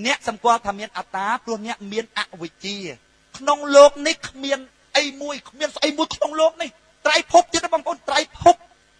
អ្នកសម្គាល់ថាមានអត្តាព្រោះអ្នកមានអវិជ្ជាក្នុងលោកនេះគ្មានអីមួយគ្មានស្អីមួយក្នុងលោកនេះត្រៃភពទៀតបងប្អូនត្រៃភព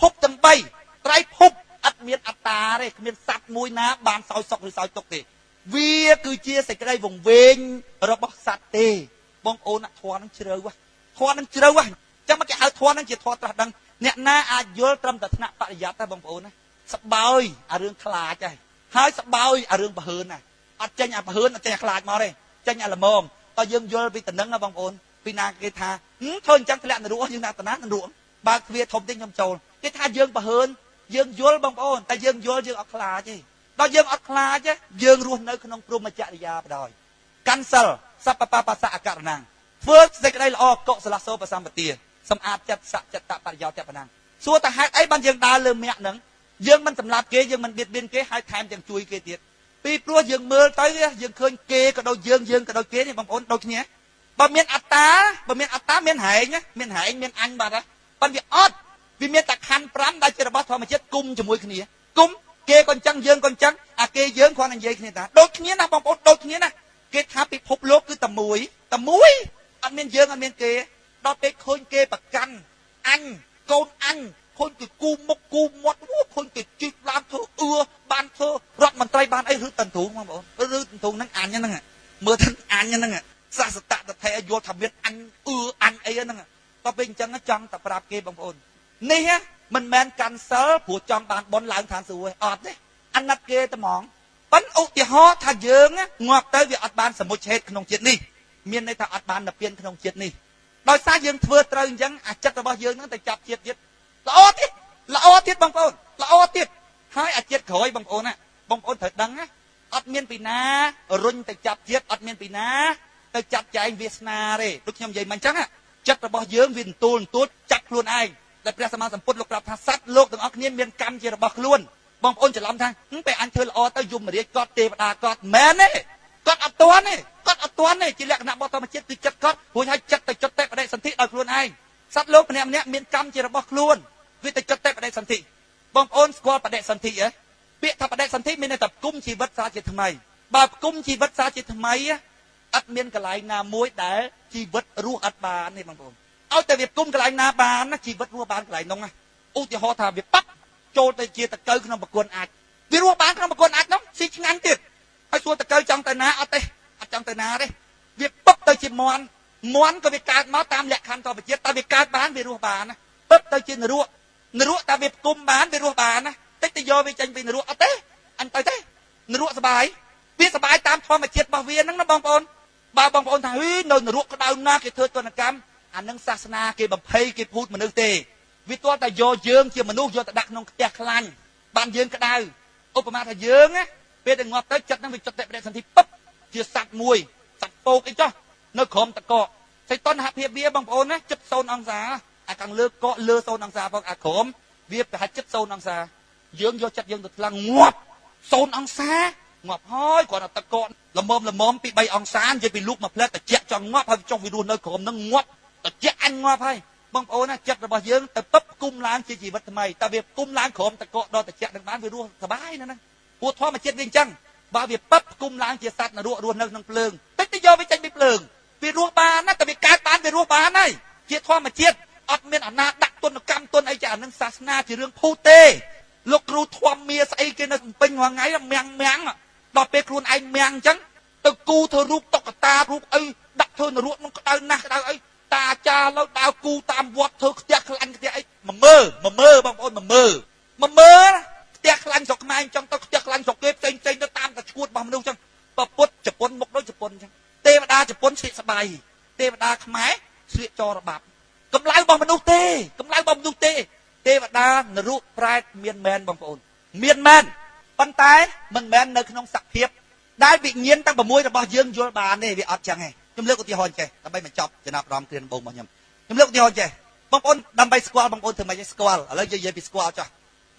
ភពទាំង3ត្រៃភពអត់មានអត្តាទេគ្មានសត្វមួយណាបានសោយសុខឬសោយទុក្ខទេវាគឺជាសេចក្តីវង្វេងរបស់សត្វទេបងប្អូនធម៌នឹងជ្រៅធម៌នឹងជ្រៅហ៎ចឹងមកគេហៅធម៌នឹងជាធម៌ត្រាស់ដឹងអ្នកណាអាចយល់ត្រឹមតែថ្នាក់បរិយ័តទេបងប្អូនណាសបោយអារឿងខ្លាចហើយហើយសបោយអារឿងប្រហើនណាអត់ចេញអាប្រហើនអត់ចេញអាខ្លាចមកទេចេញអាល្មមតើយើងយល់ពីតំណឹងណាបងប្អូនពីណាគេថាធ្វើអញ្ចឹងធ្លាក់នរកយើងណាតាណានរកបើកទ្វារធំតិចខ្ញុំចូលគេថាយើងប្រហើនយើងយល់បងប្អូនតែយើងយល់យើងអត់ខ្លាចទេដល់យើងអត់ខ្លាចយើងរស់នៅក្នុងព្រហ្មចរិយាបដ ாய் កាន់សិលសัพពបស្សៈអករណងធ្វើសេចក្តីល្អកុសលសោបសម្បទាសម្អាតចិត្តសច្ចតបរិយោតបណាំងសួរតើហេតុអីបានយើងដើរលើមគ្គហ្នឹងយើងមិនសម្លាប់គេយើងមិនបៀតបៀនគេហើយថែមទាំងជួយគេទៀតពីព្រោះយើងមើលទៅយើងឃើញគេក៏ដូចយើងយើងក៏ដូចគេនេះបងប្អូនដូចគ្នាបើមានអត្តាបើមានអត្តាមានហែងមានហែងមានអញបាត់ហើយប៉ុន្តែវាអត់វាមានតែខណ្ឌ5ដែលជារបស់ធម្មជាតិគុំជាមួយគ្នាគុំគេក៏អញ្ចឹងយើងក៏អញ្ចឹងអាគេយើងគ្រាន់តែនិយាយគ្នាតាដូចគ្នាណាបងប្អូនដូចគ្នាណាគេថាពិភពលោកគឺតែមួយតែមួយអត់មានយើងអត់មានគេដល់ពេលឃើញគេប្រកាន់អញកូនអញឃើញគេគូមុខគូមាត់ឃើញគេជីកឡើងធ្វើអឿបានធ្វើរដ្ឋមន្ត្រីបានអីឬតន្ទ្រូងបងប្អូនឬតន្ទ្រូងហ្នឹងអញហ្នឹងមើលទៅអញហ្នឹងសាសតតថេយល់ថាមានអញអឿអញអីហ្នឹងដល់ពេលអញ្ចឹងចង់តែប្រាប់គេបងប្អូននេះមិនមែនកាន់សិលព្រោះចង់បានបុណ្យឡើងឋានសួគ៌ទេអត់ទេអាណិតគេតែហ្មងប៉ិនឧទាហរណ៍ថាយើងងាប់ទៅវាអត់បានសមុជហេតុក្នុងជាតិនេះមានន័យថាអត់បាននិព្វានក្នុងជាតិនេះដោយសារយើងធ្វើត្រូវអញ្ចឹងអាចិត្តរបស់យើងហ្នឹងទៅចាប់ជាតិទៀតល្អទៀតល្អទៀតបងប្អូនល្អទៀតហើយអាជាតិក្រោយបងប្អូនណាបងប្អូនត្រូវដឹងណាអត់មានពីណារុញទៅចាប់ជាតិអត់មានពីណាទៅចាត់ចែងវាសនាទេដូចខ្ញុំនិយាយមកអញ្ចឹងចិត្តរបស់យើងវាទទូលទទូលចាប់ខ្លួនឯងដែលព្រះសម្មាសម្ពុទ្ធលោកប្រាប់ថាសត្វលោកទាំងអស់គ្នាមានកម្មជារបស់ខ្លួនបងប្អូនច្រឡំថាពេលអញធ្វើល្អទៅយមរាជគាត់ទេវតាគាត់មែនទេគាត់អត់ទាន់ទេគាត់អត់ទាន់ទេជាលក្ខណៈរបស់ធម្មជាតិគឺចិត្តគាត់រួចហើយចិត្តទៅចុតទេបដិសន្ធិដោយខ្លួនឯងសត្វលោកម្នាក់ម្នាក់មានកម្មជារបស់ខ្លួនវាទៅចុតទេបដិសន្ធិបងប្អូនស្គាល់បដិសន្ធិហ៎ពាក្យថាបដិសន្ធិមានន័យថាផ្គុំជីវិតសាជាថ្មីបើផ្គុំជីវិតសាជាថ្មីអត់មានកន្លែងណាមួយដែលជីវិតរស់អត់បានទេបងប្អូនឲ្យតែវាផ្គុំកន្លែងណាបានណាជីវិតរស់បានកន្លែងនោះណាឧទាហរណ៍ថាវាប៉ាប់ចូលទៅជាតកៅក្នុងប្រគុណអាចវារស់បានក្នុងប្រគុណអាចនោះស៊ីឆ្ងាញ់ទៀតហើយសួរតកៅចង់ទៅណាអត់ទេអត់ចង់ទៅណាទេវាពឹបទៅជាមន់មន់ក៏វាកើតមកតាមលក្ខខណ្ឌធម្មជាតិតែវាកើតបានវារស់បានណាពឹបទៅជានរកនរកតែវាផ្គុំបានវារស់បានណាតិចទៅយកវាចេញពីនរកអត់ទេអញទៅទេនរកសបាយវាសបាយតាមធម្មជាតិរបស់វាហ្នឹងណាបងប្អូនបើបងប្អូនថាហីនៅនរកក្តៅណាស់គេធ្វើទនកម្មអានឹងសាសនាគេបំភ័យគេភូតមនុស្សទេវាទាល់តែយកយើងជាមនុស្សយកទៅដាក់ក្នុងផ្ទះខ្លាញ់បានយើងក្តៅឧបមាថាយើងណាពេលដែលងាប់ទៅចិត្តហ្នឹងវាចុតតែបដិសន្ធិពឹបជាសត្វមួយសត្វពោកអីចុះនៅក្រោមតកកសីតុណ្ហភាពវាបងប្អូនណាចិត្ត0អង្សាអាខាងលើកកលើ0អង្សាផងអាក្រោមវាប្រហែលចិត្ត0អង្សាយើងយកចិត្តយើងទៅថ្លឹងងាប់0អង្សាងាប់ហើយគ្រាន់តែតកកល្មមល្មមពី3អង្សានិយាយពីលូកមកផ្លែតតិចចង់ងាប់ហើយចុះវារស់នៅក្រោមហ្នឹងងាប់តិចអញងាប់ហើយបងប្អូនណាចិត្តរបស់យើងទៅពឹបគុំឡើងជាជីវិតថ្មីតែវាគុំឡើងក្រោមតកកដល់តិចនឹងបានវារស់សប្បាយណាស់ហ្នឹងព្រោះធម្មជាតិវាអញ្ចឹងបើវាពឹបគុំឡើងជាសត្វនរករស់នៅក្នុងភ្លើងតិចទៅយកវាចេញពីភ្លើងវារស់បានណាតែវាកើតបានវារស់បានហើយជាធម្មជាតិអត់មានអាណាដាក់ទនកម្មទនអីចាអានឹងសាសនាជារឿងភូតទេលោកគ្រូធម្មមាស្អីគេនៅពេញរាល់ថ្ងៃមៀងមៀងដល់ពេលខ្លួនឯងមៀងអញ្ចឹងទៅគូធ្វើរូបតុក្កតារូបអីដាក់ធ្វើនរកនឹងក្តៅណាស់ក្តៅអីតាចាលើដើរគូតាមវត្តធ្វើខ្ទះខ្លាញ់ខ្ទះអីមួយមើមួយមើបងប្អូនមួយមើមួយមើខ្ទះខ្លាញ់ស្រុកខ្មែរអញ្ចឹងទៅខ្ទះខ្លាញ់ស្រុកគេផ្សេងផ្សេងទៅតាមតែឈួតរបស់មនុស្សអញ្ចឹងពពុទ្ធជប៉ុនមុខដូចជប៉ុនអញ្ចឹងទេវតាជប៉ុនស្លៀកស្បៃទេវតាខ្មែរស្លៀកចរបាប់កម្ដៅរបស់មនុស្សទេកម្ដៅរបស់មនុស្សទេទេវតានរកប្រែតមានមែនបងប្អូនមានមែនប៉ុន្តែមិនមែននៅក្នុងសភាពដែលវិញ្ញាណទាំង6របស់យើងយល់បានទេវាអត់ចឹងទេខ្ញុំលើកឧទាហរណ៍ចេះដើម្បីបញ្ចប់ចំណាប់អារម្មណ៍គ្រាដំបូងរបស់ខ្ញុំខ្ញុំលើកឧទាហរណ៍ចេះបងប្អូនដើម្បីស្គាល់បងប្អូនធ្វើម៉េចឲ្យស្គាល់ឥឡូវយើងនិយាយពីស្គាល់ចុះ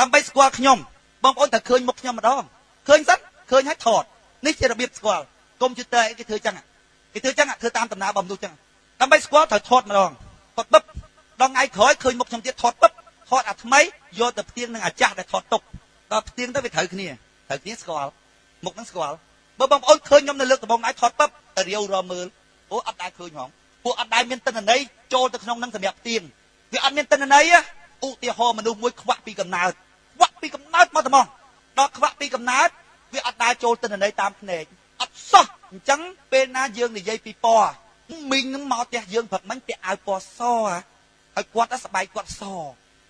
ដើម្បីស្គាល់ខ្ញុំបងប្អូនត្រូវឃើញមុខខ្ញុំម្ដងឃើញសិនឃើញហើយថតនេះជារបៀបស្គាល់កុំព្យូទ័រអីគេធ្វើចឹងគេធ្វើចឹងធ្វើតាមដំណើររបស់មនុស្សចឹងដើម្បីស្គាល់ត្រូវថតម្ដងថតបឹបដល់ថ្ងៃក្រោយឃើញមុខខ្ញុំទៀតថតបឹបថតអាថ្មីយកទៅផ្ទៀងនឹងអាចាស់ដែលថតទុកដល់ផ្ទៀងទៅវាត្រូវគ្នាត្រូវគ្នាស្គាល់មុខនឹងស្គាល់ បើបងប្អូនឃើញខ្ញុំនៅលើកដំបងដៃថតពឹបទៅរាវរមើលអូអត់ដែរឃើញហងពួកអត់ដែរមានទិន្នន័យចូលទៅក្នុងនឹងសម្រាប់ផ្ទៀងវាអត់មានទិន្នន័យឧទាហរណ៍មនុស្សមួយខ្វាក់ពីកំណើតខ្វាក់ពីកំណើតមកត្មងដល់ខ្វាក់ពីកំណើតវាអត់ដែរចូលទិន្នន័យតាមភ្នែកអត់សោះអញ្ចឹងពេលណាយើងនិយាយពីពណ៌មីងនឹងមកផ្ទះយើងព្រឹកមិញពាក់អាវពណ៌សហើយគាត់ស្បែកគាត់ស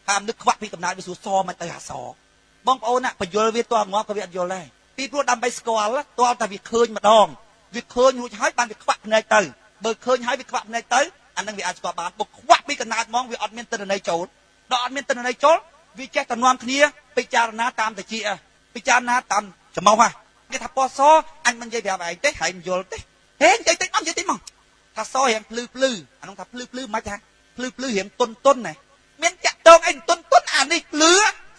ហើយនឹកខ្វាក់ពីកំណើតវាសួរសមិនទៅអាសបងប្អូនណាបញ្យល់វាតងាប់ក៏វាអត់យល់ដែរពីព្រោះដើម្បីស្គាល់តើតែវាឃើញម្ដងវាឃើញរួចហើយបានវាខ្វាក់ភ្នែកទៅបើឃើញហើយវាខ្វាក់ភ្នែកទៅអានឹងវាអាចស្គាល់បានបើខ្វាក់ពីកំណើតហ្មងវាអត់មានទិន្នន័យចូលដល់អត់មានទិន្នន័យចូលវាចេះតែនាំគ្នាពិចារណាតាមតិចពិចារណាតាមច្រមុះគេថាពណ៌សអញមិននិយាយប្រាប់ឯងទេហើយមិនយល់ទេហេនិយាយតិចមកនិយាយតិចមកថាសរៀងភ្លឺភ្លឺអានោះថាភ្លឺភ្លឺមិនថាភ្លឺភ្លឺរៀងតុនតុនណាមានចាក់តងអីតុនតុនអានេះភ្លឺ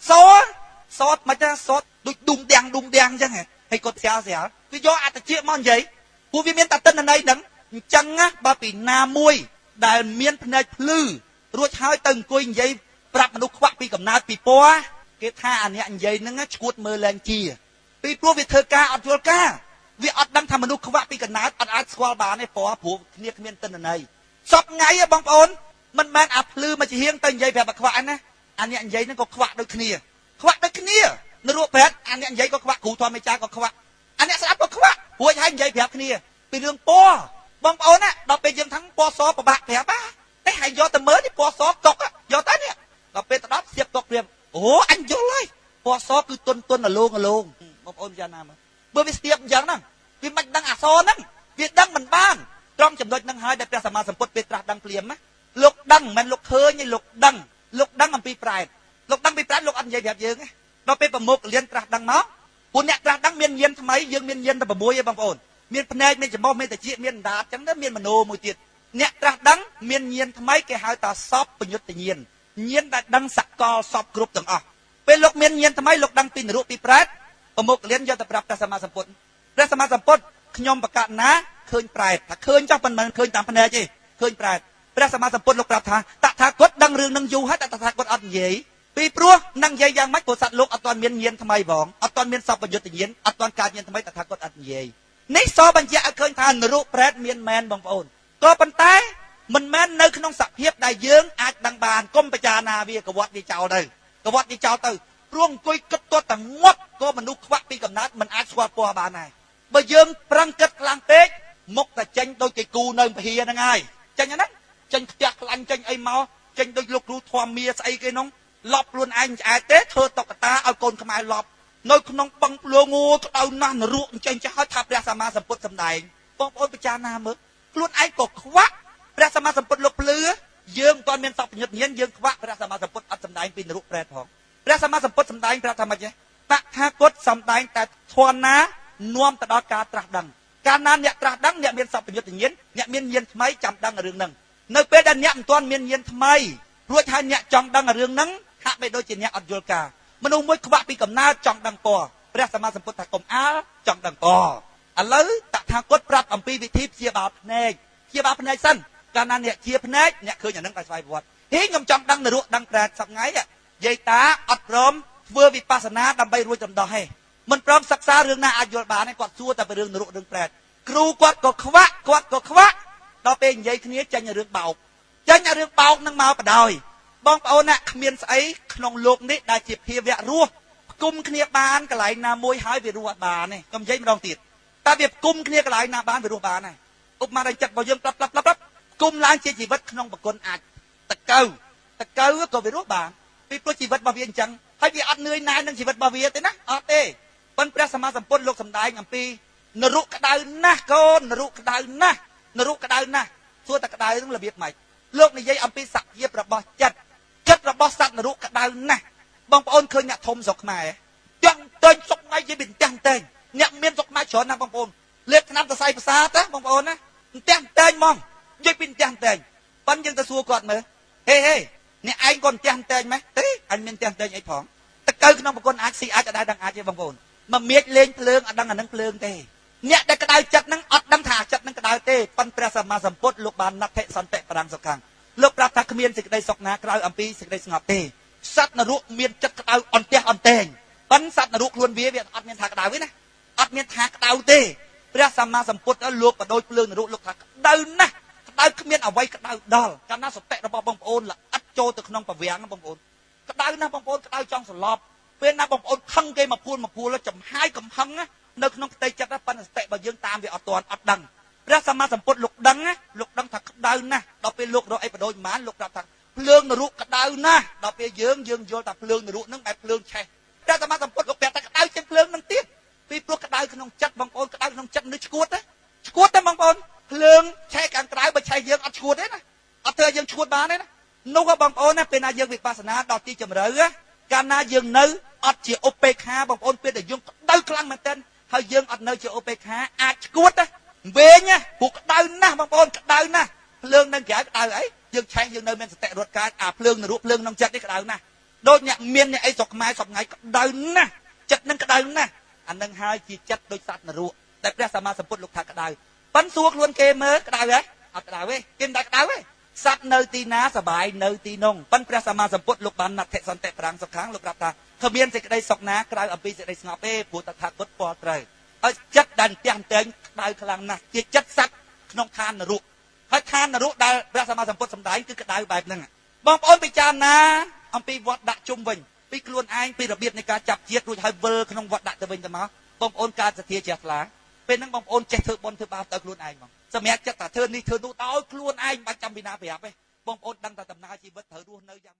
សសមិនថាសដូចឌុំដាំងឌុំដាំងអញ្ចឹងហើយគាត់ស្រាលស្រាលវាយកអត្តជាមកនិយាយព្រោះវាមានតែទិន្នន័យហ្នឹងអញ្ចឹងណាបើពីណាមួយដែលមានភ្នែកភ្លឺរួចហើយទៅអង្គុយនិយាយប្រាប់មនុស្សខ្វាក់ពីកំណើតពីពណ៌គេថាអាអ្នកនិយាយហ្នឹងឈួតមើលលែងជាពីព្រោះវាធ្វើការអត់យល់ការវាអត់ដឹងថាមនុស្សខ្វាក់ពីកំណើតអត់អាចស្គាល់បានទេពណ៌ព្រោះគ្នាគ្មានទិន្នន័យសពថ្ងៃបងប្អូនមិនមែនអាភ្លឺមកជាហៀងទៅនិយាយប្រាប់អាខ្វាក់ណាអាអ្នកនិយាយហ្នឹងក៏ខ្វាក់ដូចគ្នាខ្វាក់ដូចគ្នានរកប្រែតអាអ្នកនិយាយក៏ខ្វាក់គ្រូធម្មចាក៏ខ្វាក់អាអ្នកស្ដាប់ក៏ខ្វាក់រួចហើយនិយាយប្រាប់គ្នាពីរឿងពណ៌បងប្អូនណាដល់ពេលយើងថាំងពណ៌សពិបាកប្រាប់តែហើយយកទៅមើលនេះពណ៌សកុកយកទៅនេះដល់ពេលទៅដល់សៀបកុកព្រាមអូអញយល់ហើយពណ៌សគឺតុនតុនអលងអលងបងប្អូនយ៉ាងណាមើលបើវាស្ទាបអញ្ចឹងហ្នឹងវាមិនដឹងអសរហ្នឹងវាដឹងមិនបានត្រង់ចំណុចហ្នឹងហើយដែលព្រះសម្មាសម្ពុទ្ធពេលត្រាស់ដឹងភ្លាមណាលោកដឹងមិនលោកឃើញទេលោកដឹងលោកដឹងអំពីប្រែតលោកដឹងពីប្រែតលោកអត់និយាយប្រាប់យើងទេដល់ពេលប្រមុខលៀនត្រាស់ដឹងមកពួកអ្នកត្រាស់ដឹងមានញាណថ្មីយើងមានញាណតែ6ឯងបងប្អូនមានភ្នែកមានច្រមុះមានត្រចៀកមានអណ្ដាតអញ្ចឹងទៅមានមโนមួយទៀតអ្នកត្រាស់ដឹងមានញាណថ្មីគេហៅថាសពបញ្ញុត្តញាណញាណដែលដឹងសកលសពគ្រប់ទាំងអស់ពេលលោកមានញាណថ្មីលោកដឹងពីនរកពីប្រែតប្រមុខលៀនយកទៅប្រាប់ព្រះសម្មាសម្ពុទ្ធព្រះសម្មាសម្ពុទ្ធខ្ញុំប្រកាសណាឃើញប្រែតថាឃើញចោះមិនមែនឃើញតាមភ្នែកទេឃើញប្រែតព្រះសម្មាសម្ពុទ្ធលោកប្រាប់ថាតថាគតដឹងរឿងនឹងយូរហើយតថាគតអត់និយាយពីព្រោះនឹងនិយាយយ៉ាងម៉េចព្រោះសត្វលោកអត់ទាន់មានញាណថ្មីផងអត់ទាន់មានសពបញ្ញុត្តញាណអត់ទាន់កើតញាណថ្មីតថាគតអត់និយាយនេះសបញ្ជាក់ឲ្យឃើញថានរកប្រែតមានមែនបងប្អូនក៏ប៉ុន្តែមិនមែននៅក្នុងសភាពដែលយើងអាចដឹងបានកុំពិចារណាវាកវត្តវាចោលទៅកវត្តវាចោលទៅព្រោះអង្គុយគិតទាត់តែងាប់ក៏មនុស្សខ្វាក់ពីកំណើតមិនអាចស្គាល់ពណ៌បានដែរបើយើងប្រឹងគិតខ្លាំងពេកមុខតែចេញដូចគេគូនៅពហិហ្នឹងហើយចេញហ្នឹងចេញផ្ទះខ្លាញ់ចេញអីមកចេញដូចលោកគ្រូធម្មមាស្អីគេនោះលប់ខ្លួនឯងឆ្អែតទេធ្វើតុក្កតាឲ្យកូនខ្មែរលប់នៅក្នុងបឹងភ្លងងក្តៅណាស់នរកចេញចាស់ឲ្យថាព្រះសម្មាសម្ពុទ្ធសម្ដែងបងប្អូនពិចារណាមើលខ្លួនឯងក៏ខ្វាក់ព្រះសម្មាសម្ពុទ្ធលោកភ្លឺយើងមិនទាន់មានសពញ្ញុតញាណយើងខ្វាក់ព្រះសម្មាសម្ពុទ្ធអត់សម្ដែងពីនរកប្រែតផងព្រះសម្មាសម្ពុទ្ធសម្ដែងប្រាប់ថាម៉េចទេតថាគតសម្ដែងតែធម៌ណានាំទៅដល់ការត្រាស់ដឹងកាលណាអ្នកត្រាស់ដឹងអ្នកមានសពញ្ញុតញាណអ្នកមានញាណថ្មីចាំដឹងរឿងហ្នឹងនៅពេលដែលអ្នកមិនទាន់មានញាណថ្មីរួចហើយអ្នកចង់ដឹងរឿងហ្នឹងហាក់បីដូចជាអ្នកអត់យល់ការមនុស្សមួយខ្វាក់ពីកំណើតចង់ដឹងពណ៌ព្រះសម្មាសម្ពុទ្ធថាកុំអាលចង់ដឹងពណ៌ឥឡូវតថាគតប្រាប់អំពីវិធីព្យាបាលភ្នែកព្យាបាលភ្នែកសិនកាលណាអ្នកជាភ្នែកអ្នកឃើញអានឹងដោយស្វ័យប្រវត្តិហេខ្ញុំចង់ដឹងនរកដឹងប្រែតសប្ងៃយាយតាអត់ព្រមធ្វើវិបស្សនាដើម្បីរួចរំដោះទេមិនព្រមសិក្សារឿងណាអាចយល់បានទេគាត់សួរតែពីរឿងនរករឿងប្រែតគ្រូគាត់ក៏ខ្វាក់គាត់ក៏ខ្វាក់ដល់ពេលនិយាយគ្នាចេញរឿងបោកចេញរឿងបោកនឹងមកបដ ாய் បងប្អូនណាគ្មានស្អីក្នុងលោកនេះដែលជាភាវៈរស់ផ្គុំគ្នាបានកន្លែងណាមួយហើយវារស់អត់បានទេកុំនិយាយម្ដងទៀតតែវាផ្គុំគ្នាកន្លែងណាបានវារស់បានហើយឧបមាដល់ចិត្តរបស់យើងប្រាប់ប្រាប់ប្រាប់ផ្គុំឡើងជាជីវិតក្នុងបង្គន់អាចតកៅតកៅក៏វារស់បានពីព្រោះជីវិតរបស់វាអញ្ចឹងហើយវាអត់នឿយណាយនឹងជីវិតរបស់វាទេណាអត់ទេប៉ុន្តែព្រះសម្មាសម្ពុទ្ធលោកសម្ដែងអំពីនរកក្តៅណាស់កូននរកក្តៅណាស់នរកក្តៅណាស់សួរតែក្តៅនឹងរបៀបម៉េចលោកនិយាយអំពីសភាពរបស់ចិត្តចិត្តរបស់សត្វនរកក្តៅណាស់បងប្អូនឃើញអ្នកធំស្រុកខ្មែរទាំងតែងស្រុកខ្មែរនិយាយពីទាំងតែងអ្នកមានស្រុកខ្មែរច្រើនណាស់បងប្អូនលេបឆ្នាំសរសៃប្រសាទណាបងប្អូនណាទាំងតែងហ្មងនិយាយពីទាំងតែងប៉ុន្តែយើងទៅសួរគាត់មើលហេហេអ្នកឯងគាត់ទាំងតែងម៉េចទេអញមានទាំងតែងអីផងតកៅក្នុងប្រគុណអាចស៊ីអាចអត់ដែរដឹងអាចទេបងប្អូនមកមៀចលេងភ្លើងអត់ដឹងអានឹងភ្លើងទេអ្នកដែលក្តៅចិត្តនឹងអត់ដឹងថាចិត្តនឹងក្តៅទេប៉ុន្តែព្រះសម្មាសម្ពុទ្ធលោកបានណដ្ឋិសន្តិបរំសុខំលោកប្រាប់ថាគ្មានសេចក្តីសុខណាក្រៅអំពីសេចក្តីស្ងប់ទេសត្វនរកមានចិត្តក្តៅអន្ទះអន្តែងប៉ុន្តែសត្វនរកខ្លួនវាអត់មានថាក្តៅទេណា អត់មានថាក្តៅទេព្រះសម្មាសម្ពុទ្ធលោកបដូចភ្លើងនរកលោកថាក្តៅណាស់ក្តៅគ្មានអ្វីក្តៅដល់កាលណាសតិរបស់បងប្អូនល្អិតចូលទៅក្នុងប្រវាំងបងប្អូនក្តៅណាស់បងប្អូនក្តៅចង់សន្លប់ពេលណាបងប្អូនខឹងគេមកភួលចំហាយកំហឹងនៅក្នុងផ្ទៃចិត្តប៉ុន្តែសតិរបស់យើងតាមវាអត់ទាន់អត់ដឹងព្រះសម្មាសម្ពុទ្ធលោកដឹងណាលោកដឹងថាក្តៅណាស់ដល់ពេលលោករកអីបដូចប៉ុន្មានលោកប្រាប់ថាភ្លើងនរកក្តៅណាស់ដល់ពេលយើងយល់ថាភ្លើងនរកហ្នឹងបែបភ្លើងឆេះព្រះសម្មាសម្ពុទ្ធលោកប្រាប់ថាក្តៅជាងភ្លើងហ្នឹងទៀតពីព្រោះក្តៅក្នុងចិត្តបងប្អូនក្តៅក្នុងចិត្តនឹងឈួតណាឈួតទេបងប្អូនភ្លើងឆេះខាងក្រៅបើឆេះយើងអត់ឈួតទេណាអត់ធ្វើឲ្យយើងឈួតបានទេណានោះក៏បងប្អូនណាពេលណាយើងវិបស្សនាដល់ទីជម្រៅកាលណាយើងនៅអត់ជាឧបេក្ខាបងប្អូនពេលដែលយើងក្តៅខ្លាំងមែនទែនហើយយើងអត់នៅជាឧបេក្ខាអាចឈួតណាវែងណាព្រោះក្តៅណាស់បងប្អូនក្តៅណាស់ភ្លើងនឹងក្រៅក្តៅអីយើងឆេះយើងនៅមានសតិរត់កាចអាភ្លើងនរកភ្លើងក្នុងចិត្តនេះក្តៅណាស់ដូចអ្នកមានអ្នកអីស្រុកខ្មែរសប្ងៃក្តៅណាស់ចិត្តនឹងក្តៅណាស់អានឹងហើយជាចិត្តដូចសត្វនរកតែព្រះសម្មាសម្ពុទ្ធលោកថាក្តៅប៉ិនសួរខ្លួនគេមើលក្តៅហ៎អត់ក្តៅទេគេមិនដែលក្តៅទេសត្វនៅទីណាសបាយនៅទីនោះប៉ិនព្រះសម្មាសម្ពុទ្ធលោកបានណដ្ឋិសន្តិប្រាំងសុខាងលោកប្រាប់ថាគ្មានសេចក្តីសុខណាក្រៅអំពីសេចក្តីស្ងប់ទេព្រោះតថាគតពលត្រូវហើយចិត្តដែលផ្ទះតែងក្តៅខ្លាំងណាស់ជាចិត្តសត្វក្នុងឋាននរកហើយឋាននរកដែលព្រះសម្មាសម្ពុទ្ធសម្ដែងគឺក្តៅបែបហ្នឹងបងប្អូនពិចារណាអំពីវត្តដាក់ជុំវិញពីខ្លួនឯងពីរបៀបនៃការចាប់ជាតិរួចហើយវិលក្នុងវត្តដាក់ទៅវិញទៅមកបងប្អូនកើតសទ្ធាជ្រះថ្លាពេលហ្នឹងបងប្អូនចេះធ្វើបុណ្យធ្វើបាបទៅខ្លួនឯងហ្មងសម្រាប់ចិត្តថាធ្វើនេះធ្វើនោះដោយខ្លួនឯងមិនបាច់ចាំពីណាប្រាប់ទេបងប្អូនដឹងតែដំណើរជីវិតត្រូវរស់នៅយ៉ាង